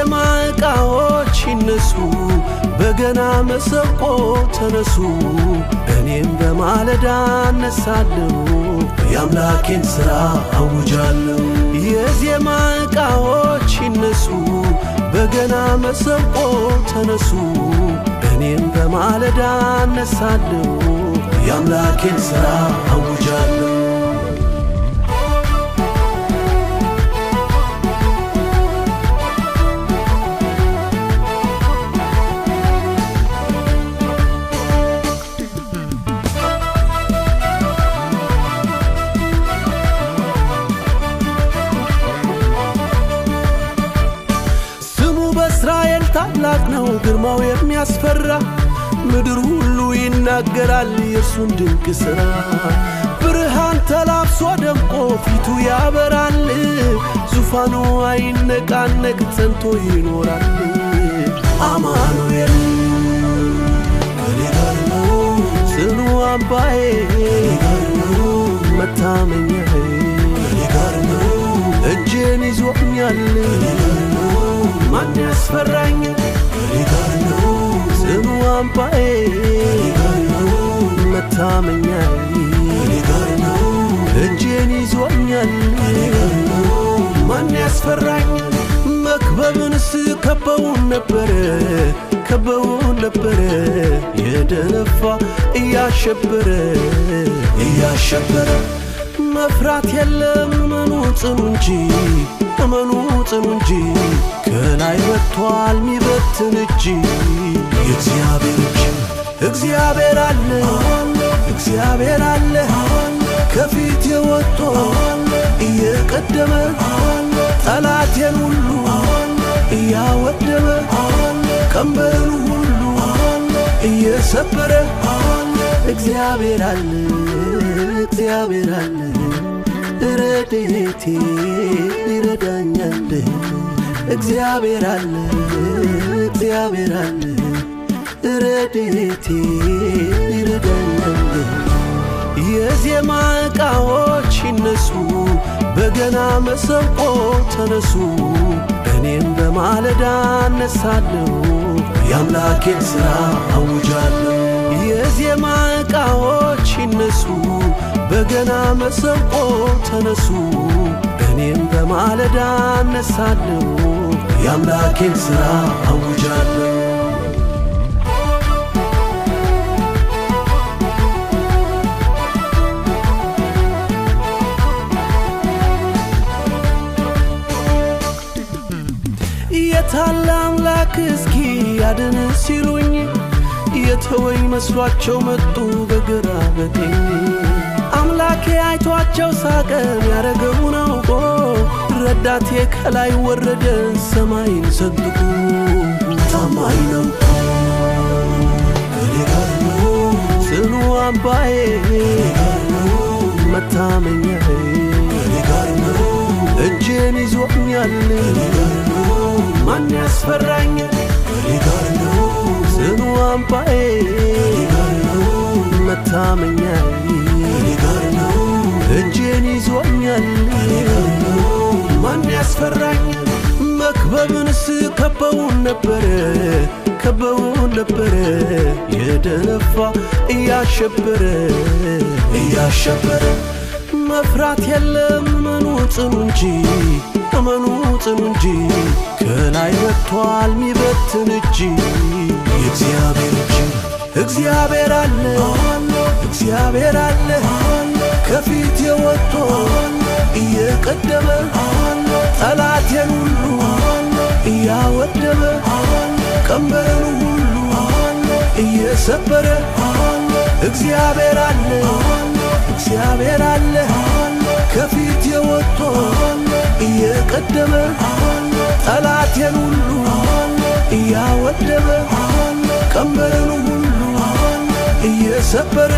የዜማ ዕቃዎች ይነሱ፣ በገና መሰንቆ ተነሱ። እኔም በማለዳ እነሳለሁ፣ የአምላኬን ሥራ አውጃለሁ። የዜማ ዕቃዎች ይነሱ፣ በገና መሰንቆ ተነሱ። እኔም በማለዳ እነሳለሁ፣ የአምላኬን ሥራ አውጃለሁ። ስሙ በእስራኤል ታላቅ ነው፣ ግርማው የሚያስፈራ። ምድር ሁሉ ይናገራል የእርሱን ድንቅ ሥራ። ብርሃን ተላብሶ ደምቆ ፊቱ ያበራል፣ ዙፋኑ አይነቃነቅ ጸንቶ ይኖራል። አማኑኤል ከኔ ጋር ነው፣ ጽኑ አምባዬ ከኔ ጋር ነው፣ መታመኛዬ ከኔ ጋር ነው፣ እጄን ይዞኛል ከኔ ጋር ነው፣ ማን ያስፈራኛል? ከኔ ጋር ነው፣ ጽኑ አምባዬ ከኔ ጋር ነው፣ መታመኛዬ ከኔ ጋር ነው፣ እጄን ይዞኛል ከኔ ጋር ነው፣ ማን ያስፈራኛል? መክበብንስ ከበውን ነበረ፣ ከበውን ነበረ፣ የደነፋ እያሸበረ እያሸበረ። መፍራት የለም እመኑ ጽኑ እንጂ፣ እመኑ ጽኑ እንጂ፣ ከላይ መጥቷል ሚበትን እጅ፣ የእግዚአብሔር እጅ። እግዚአብሔር አለ፣ እግዚአብሔር አለ፣ ከፊት የወጥቶ እየቀደመ፣ ጠላቴን ሁሉ እያወደመ፣ ቀንበርን ሁሉ እየሰበረ። እግዚአብሔር አለ፣ እግዚአብሔር አለ፣ ረድኤቴ ይረዳኛል። እግዚአብሔር አለ፣ እግዚአብሔር አለ፣ ረድኤቴ ይረዳኛል። የዜማ ዕቃዎች ይነሱ፣ በገና መሰንቆ ተነሱ። እኔም በማለዳ እነሳለሁ፣ የአምላኬን ሥራ አውጃለሁ። የዜማ ዕቃዎች ይነሱ፣ በገና መሰንቆ ተነሱ። እኔም በማለዳ እነሳለሁ፣ የአምላኬን ሥራ አውጃለሁ። የታለ አምላክ እስኪ ያድን ሲሉኝ፣ የተወኝ መስሏቸው መጡ በግራ በቀኝ። አምላኬ አይቷቸው ሳቀ ያረገውን አውቆ፣ ረዳቴ ከላይ ወረደ ሰማይን ሰንጥቆ። ታማኝ ነው፣ ከኔ ጋር ነው፣ ጽኑ አምባዬ ከኔ ጋር ነው፣ መታመኛዬ ከኔ ጋር ነው፣ እጄን ይዞኛል ከኔ ጋር ነው፣ ማን ያስፈራኛል? ከኔ ጋር ነው፣ ጽኑ አምባዬ ከኔ ጋር ነው፣ መታመኛዬ ከኔ ጋር ነው፣ እጄን ይዞኛል ከኔ ጋር ነው፣ ማን ያስፈራኛል? መክበብንስ ከበውን ነበረ፣ ከበውን ነበረ፣ የደነፋ እያሸበረ እያሸበረ። መፍራት የለም እመኑ ጽኑ እንጂ፣ እመኑ ጽኑ እንጂ፣ ከላይ መጥቷል ሚበትን እጅ፣ የእግዚአብሔር እጅ። እግዚአብሔር አለ፣ እግዚአብሔር አለ፣ ከፊት የወጥቶ እየቀደመ፣ ጠላቴን ሁሉ እያወደመ፣ ቀንበርን ሁሉ እየሰበረ። እግዚአብሔር አለ፣ እግዚአብሔር አለ፣ ከፊት የወጥቶ እየቀደመ፣ ጠላቴን ሁሉ እያወደመ፣ ቀንበርን ሁሉ እየሰበረ።